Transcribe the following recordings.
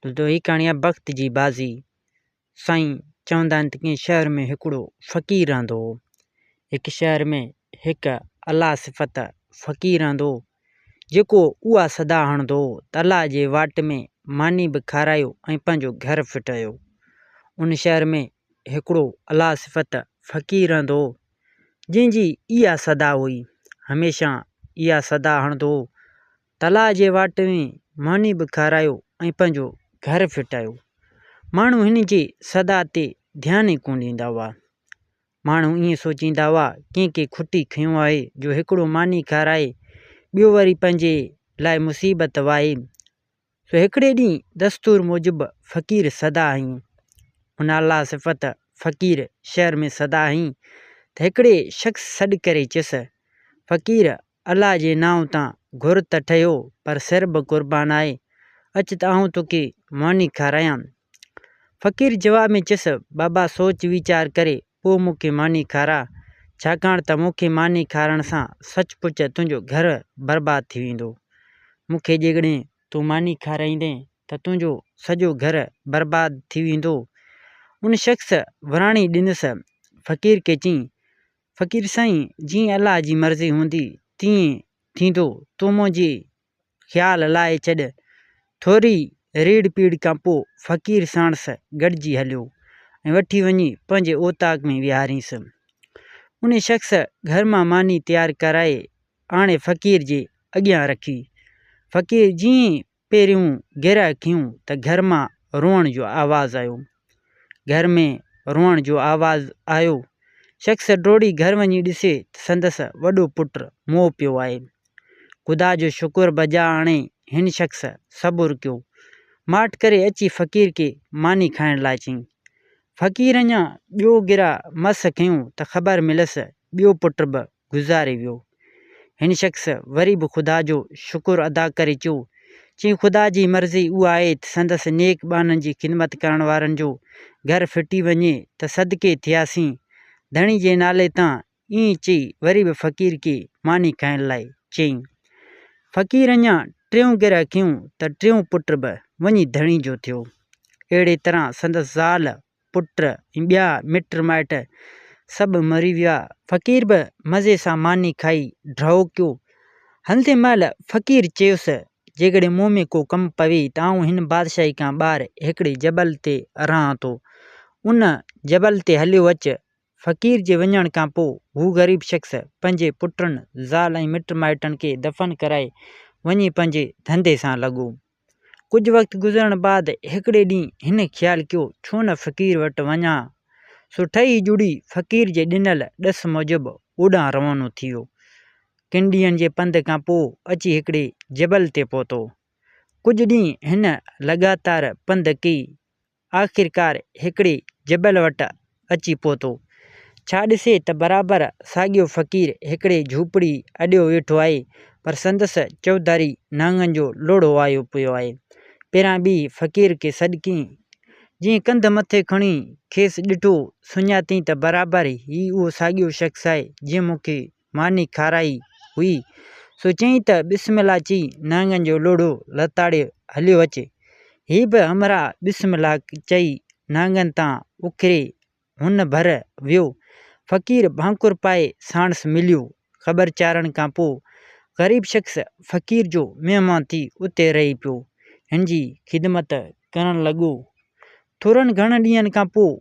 دوستو هي ڪهاڻي آهي بخت جي بازي. سائين چوندا آهن ته ڪنهن شهر ۾ هڪڙو فقير رهندو هو. هڪ شهر ۾ هڪ الله صفت فقير رهندو هو جيڪو اها صدا هڻندو هو ته الله جي واٽ ۾ ماني به کارايو ۽ پنهنجو گهر ڦٽايو. ان شهر ۾ هڪڙو الله صفت فقير رهندو هو جنهن جي اها صدا هئي. هميشه اها صدا هڻندو هو تلاء جي واٽ ۾ ماني به کارايو ۽ پنهنجو گهر ڦٽايو. ماڻهو هن جي صدا تي ڌيان ئي ڪونه ڏيندا هئا. ماڻهو ائين سوچيندا هئا، ڪنهن کي کٽي کنيو آهي جو هڪڙو ماني کارائي، ٻيو وري پنهنجي لاء مصيبت واهي. سو هڪڙي ڏينهن دستور موجب فقير صدا هنئي. هن الله صفت فقير شهر ۾ صدا هنئي ته هڪڙي شخص سڏ ڪري چيس، فقير! الله جي نانء تان گهر ته ٺهيو پر سر به قربان آهي، اچ ته آئون توکي ماني کارايان. فقير جواب ۾ چيس، بابا سوچ ويچار ڪري پوء مون کي ماني کاراء، ڇاڪاڻ ته مون کي ماني کارائڻ سان سچ پچ تنهنجو گهر برباد ٿي ويندو. مون کي جيڪڏهن تون ماني کارائيندين ته تنهنجو سڄو گهر برباد ٿي ويندو. ان شخص وراڻي ڏنس، فقير کي چئين، فقير سائين جيئن الله جي مرضي هوندي تيئن ٿيندو تون منهنجي خيال لاهي ڇڏ. ٿوري ريڙ پيڙ کان پوء فقير ساڻس گڏجي هليو ۽ وٺي وڃي پنهنجي اوطاق ۾ ويهارينس. ان شخص گهر مان ماني تيار ڪرائي آڻي فقير جي اڳيان رکي. فقير جيئن ئي پهريون گرهه کنيون ته گهر مان روئڻ جو آواز آيو. گهر ۾ روئڻ جو آواز آيو. شخص ڊوڙي گهر وڃي ڏسي ته سندس وڏو پٽ مئو پيو آهي. خدا جو شڪر بجا آڻي هن شخص صبر ڪيو. ماٺ ڪري اچي فقير کي ماني کائڻ لاء چيائين. فقير اڃا ٻيو گرهه مس کنيو ته خبر مليس ٻيو پٽ به گذاري ويو. هن شخص وري به خدا جو شڪر ادا ڪري چيو، چيائين خدا جي مرضي اها آهي ته سندس نيڪ ٻانهن جي خدمت ڪرڻ وارن جو گهر ڦٽي وڃي ته صدقي ٿياسين ڌڻي جي نالي تان ائين چئي وري به فقير کي ماني کائڻ لاء چيائين. فقير اڃا ٽيون گرهه کنيو ته ٽيون پٽ به وڃي ڌڻي جو ٿيو. اهڙي طرح سندس زال پٽ ۽ ٻيا مٽ مائٽ سڀ مري ويا. فقير به مزي سان ماني کائي ڍؤ ڪيو. هلندي مهل فقير چيس، جيڪڏهن مون ۾ ڪو ڪم پوي ته آئون هن بادشاهي کان ٻاهر هڪڙي جبل تي رهان ٿو. ان جبل تي هليو اچ. فقير جي وڃڻ کان پوء هو غريب شخص پنهنجي پٽن، زال ۽ مٽ مائٽن کي دفن ڪرائي وڃي پنهنجي ڌنڌي سان لڳو. ڪجهه وقت گذرڻ بعد هڪڙي ڏينهن هن خيال ڪيو ڇو نه فقير وٽ وڃان. سو ٺهي جڙي فقير جي ڏنل ڏس موجب اوڏانهن روانو ٿي ويو. ڪن ڏينهن جي پنڌ کان پوء اچي هڪڙي جبل تي پهتو. ڪجهه ڏينهن هن لڳاتار پنڌ ڪئي آخرڪار هڪڙي جبل وٽ اچي پهتو. ڇا ڏسي ته برابر ساڳيو فقير هڪڙي جهوپڙي اڏيو ويٺو آهي، پر سندس چوڌاري نانگن جو لوڙهو آيو پيو آهي. پهريان ٻيهي فقير کي سڏ ڪيائين. جيئن ڪنڌ مٿي کڻي کيس ڏٺو، سڃاتائين ته برابر هي اهو ساڳيو شخص آهي، جنهن مون کي ماني کارائي هئي، سو چيائين ته بسم الله چئي نانگن جو لوڙهو لتاڙي هليو اچ. هي به همراهه بسم الله چئي نانگن تان اکري هن ڀر ويو. فقير ڀانڪر پائي ساڻس مليو. خبر چارڻ کان پوء غريب شخص فقير جو مهمان ٿي اتي رهي پيو. هن جي خدمت ڪرڻ لڳو. ٿورن گهڻن ڏينهن کان پوء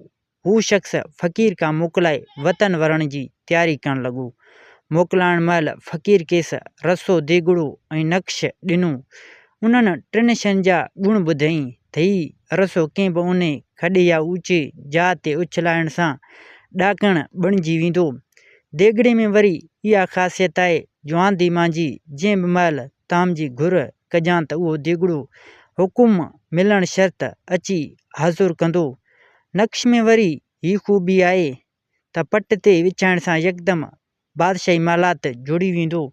هو شخص فقير کان موڪلائي وطن ورڻ جي تياري ڪرڻ لڳو. موڪلائڻ مهل فقير کيس رسو، ديڳڙو ۽ نقش ڏنو. انهن ٽن شين جا گڻ ٻڌائين ته هي رسو ڪنهن به اونهي کڏي يا اوچي جاء تي اڇلائڻ سان ڏاڪڻ بڻجي ويندو. ديڳڙي ۾ وري اها خاصيت آهي جو آنڌي مانجهي جنهن به مهل طعام جي گهر ڪجان ته اهو ديڳڙو حڪم ملڻ شرط اچي حاضر ڪندو. نقش ۾ وري هي خوبي آهي ته پٽ تي وڇائڻ سان يڪدم بادشاهي محلات جڙي ويندو.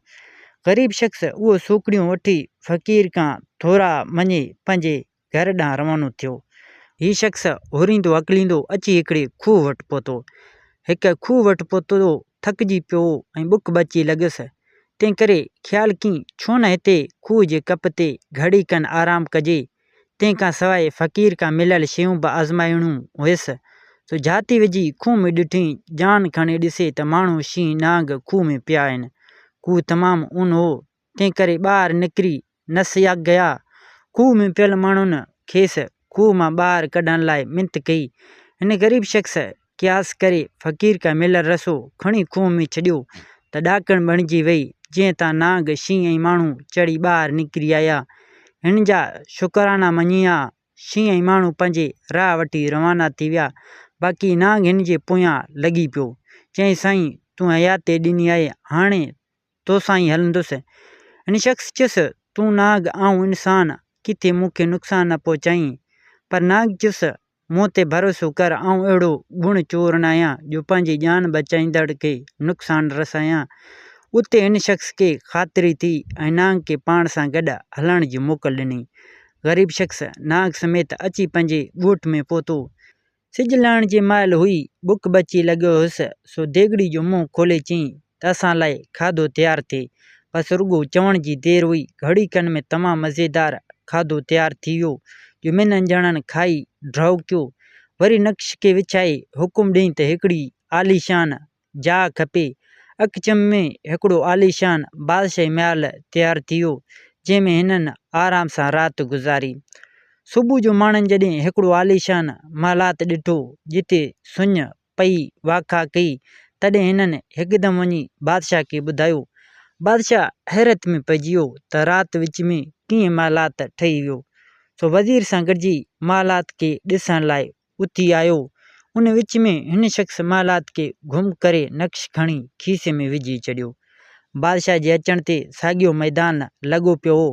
غريب شخص اهو سوکڙيون وٺي فقير کان ٿورا مڃي پنهنجي گهر ڏانهن روانو ٿيو. هي شخص هوريندو هڪليندو اچي هڪڙي کوهه وٽ پهتو. هڪ کوهه وٽ پهتو ٿڪجي پيو هو ۽ بک به اچي لڳس. تنهنڪري خيال ڪيائين ڇو نه هتي کوهه جي ڪپ تي گهڙي کن آرام ڪجي. تنهن کان سواء فقير کان مليل شيون به آزمائڻيون هيس. سو جهاتي وجهي کوهه ۾ ڏٺئين. جان کڻي ڏسي ته ماڻهو، شينهن، نانگ کوهه ۾ پيا آهن. کوهه تمام اونهو هو، تنهن ڪري ٻاهر نڪري نه سگهيا. کوهه ۾ پيل ماڻهن کيس کوهه مان ٻاهر ڪڍڻ لاء منٿ ڪئي. هن غريب شخص قياس ڪري فقير کان مليل رسو کڻي کوهه ۾ ڇڏيو ته ڏاڪڻ بڻجي وئي، جنهن تان نانگ، شينهن ۽ ماڻهو چڙهي ٻاهر نڪري آيا. هن جا شڪرانا مڃيا. شينهن ۽ ماڻهو پنهنجي راهه وٺي روانا ٿي ويا، باقي نانگ هن جي پويان لڳي پيو. چيائين، سائين، تون حياتي ڏني آهي، هاڻي توسان ئي هلندس. هن شخص چيس، تون نانگ، آئون انسان، ڪٿي مون کي نقصان نه پهچائين. پر نانگ چيس، مون تي ڀروسو ڪر، آئون اهڙو گڻ چور ناهيان جو پنهنجي جان بچائيندڙ کي نقصان رسايان. اتي هن شخص کي خاطري ٿي ۽ نانگ کي پاڻ سان گڏ هلڻ جي موڪل ڏني. غريب شخص نانگ سميت اچي پنهنجي ڳوٺ ۾ پهتو. سج لهڻ جي مهل هئي، بک بچي لڳيو هيس، سو ديڳڙي جو منهن کولي چيائين ته اسان لاء کاڌو تيار ٿئي. بس رڳو چوڻ جي دير هئي، گهڙي کن ۾ تمام مزيدار کاڌو تيار ٿي ويو، جو ٻنهن ڄڻن کائي ڍؤ ڪيو. وري نقش کي وڇائي حڪم ڏنائين ته هڪڙي عاليشان جاء کپي. اک چم ۾ هڪڙو عاليشان بادشاهي محل تيار ٿي ويو، جنهن ۾ هنن آرام سان رات گذاري. صبح جو ماڻهن جڏهن هڪڙو عاليشان محلات ڏٺو، جتي سڃ پئي واکا ڪئي، تڏهن هنن هڪدم وڃي بادشاهه کي ٻڌايو. بادشاهه حيرت ۾ پئجي ويو ته رات وچ ۾ ڪيئن محلات ٺهي ويو. سو وزير سان گڏجي محلات کي ڏسڻ لاء اٿي آيو. ان وچ ۾ هن شخص محلات کي گم ڪري نقش کڻي کيسي ۾ وجهي ڇڏيو. بادشاهه جي اچڻ تي ساڳيو ميدان لڳو پيو هو.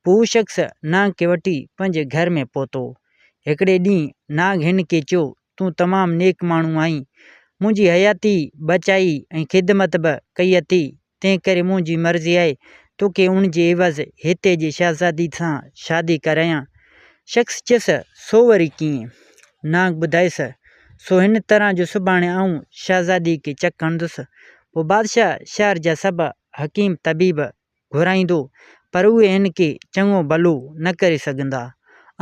پوء هو شخص نانگ کي وٺي پنهنجي گهر ۾ پهتو. هڪڙي ڏينهن نانگ هن کي چيو، تون تمام نيڪ ماڻهو آهين. منهنجي حياتي بچائي ۽ خدمت به ڪئي اٿئي، تنهنڪري منهنجي مرضي آهي توکي ان جي عيوض هتي جي شهزادي سان شادي ڪرايان. شخص چيس، سو وري ڪيئن؟ نانگ ٻڌايس، سو هن طرح جو سڀاڻي آئون شهزادي کي چڪ هڻندس، پوء بادشاهه شهر جا سڀ حڪيم طبيب گهرائيندو، پر اهي هن کي چڱو ڀلو نه ڪري سگهندا.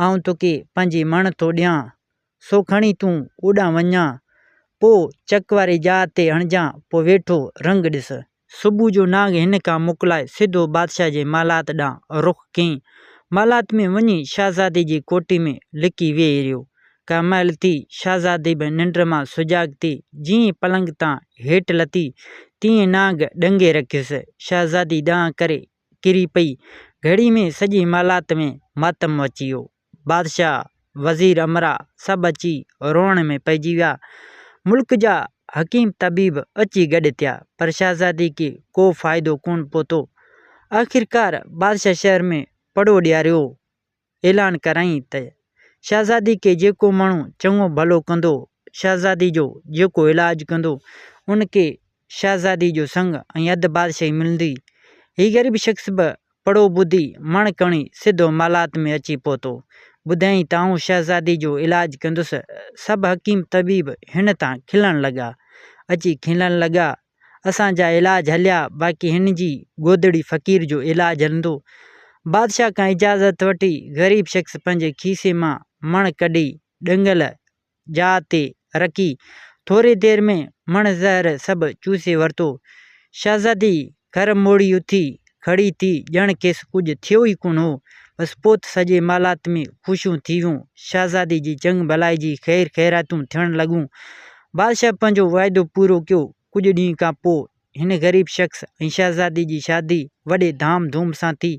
آئون توکي پنهنجي مڻ ٿو ڏيان، سو کڻي تون اوڏانهن وڃان، پوء چڪ واري جاء تي هڻجان، پوء ويٺو رنگ ڏس. صبح جو نانگ هن کان موڪلائي سڌو بادشاهه جي محلات ڏانهن رخ ڪيائين. محلات ۾ وڃي شهزادي جي ڪوٺي ۾ لڪي ويهي رهيو. ڪا مهل ٿي، شهزادي به ننڊ مان سجاڳ ٿي، جيئن ئي پلنگ تان هيٺ لٿي، تيئن نانگ ڏنگي رکيس. شهزادي دانهن ڪري ڪري پئي. گهڙي ۾ سڄي محلات ۾ ماتم مچي ويو. بادشاهه، وزير امراء سڀ اچي روئڻ ۾ پئجي ويا. ملڪ جا حڪيم طبيب اچي گڏ ٿيا، پر شهزادي کي ڪو فائدو ڪونه پهتو. آخرڪار بادشاهه شهر ۾ پڙهو ڏياريو. اعلان ڪرايائين ته شهزادي کي جيڪو ماڻهو چڱو ڀلو ڪندو، شهزادي جو جيڪو علاج ڪندو، ان کي شهزادي جو سڱ ۽ اڌ بادشاهي ملندي. هي غريب شخص به پڙهو ٻڌي مڻ کڻي سڌو محلات ۾ اچي پهتو. ٻڌايائين ته آئون شهزادي جو علاج ڪندس. سڀ حڪيم طبيب هن تان کلڻ لڳا. اچي کلڻ لڳا. اسان جا علاج هليا باقي هن جي گودڙي فقير جو علاج هلندو. بادشاهه کان اجازت وٺي غريب شخص پنهنجي کيسي مان مڻ ڪڍي ڏنگل جاء تي رکي ٿوري دير ۾ مڻ زهر سڀ چوسي ورتو. شهزادي گهر موڙي اٿي کڙي ٿي ڄڻ کيس ڪجهه ٿيو ئي ڪونه هو. بس پوء ته سڄي محلات ۾ خوشيون ٿي ويون. شهزادي جي چڱ ڀلائي جي خير خيراتون ٿيڻ لڳون. بادشاهه پنهنجو وعدو پورو ڪيو. ڪجهه ڏينهن کان پوء هن غريب شخص ۽ شهزادي جي شادي وڏي ڌام ڌوم سان ٿي.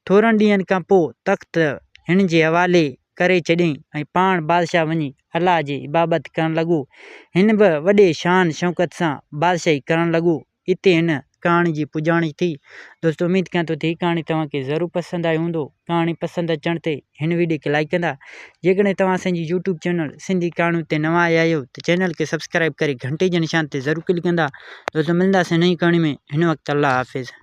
ٿورن ڏينهن کان پوء تخت هن جي حوالي ڪري ڇڏيائين ۽ پاڻ بادشاهه وڃي الله جي عبادت ڪرڻ لڳو. هن به وڏي شان شوڪت سان بادشاهي ڪرڻ لڳو. اتي هن ڪهاڻي جي پڄاڻي ٿي. دوستو اميد ڪيان ٿو ته هي ڪهاڻي توهان کي ضرور پسند آئي هوندو. ڪهاڻي پسند اچڻ تي هن ويڊيو کي لائيڪ ڪندا. جيڪڏهن توهان اسان جي يوٽيوب چينل سنڌي ڪهاڻيون تي نوان آيا آهيو ته چينل کي سبسڪرائيب ڪري گهنٽي جي نشان تي ضرور ڪلڪ ڪندا. دوستو ملنداسين نئين ڪهاڻي ۾ هن وقت الله حافظ.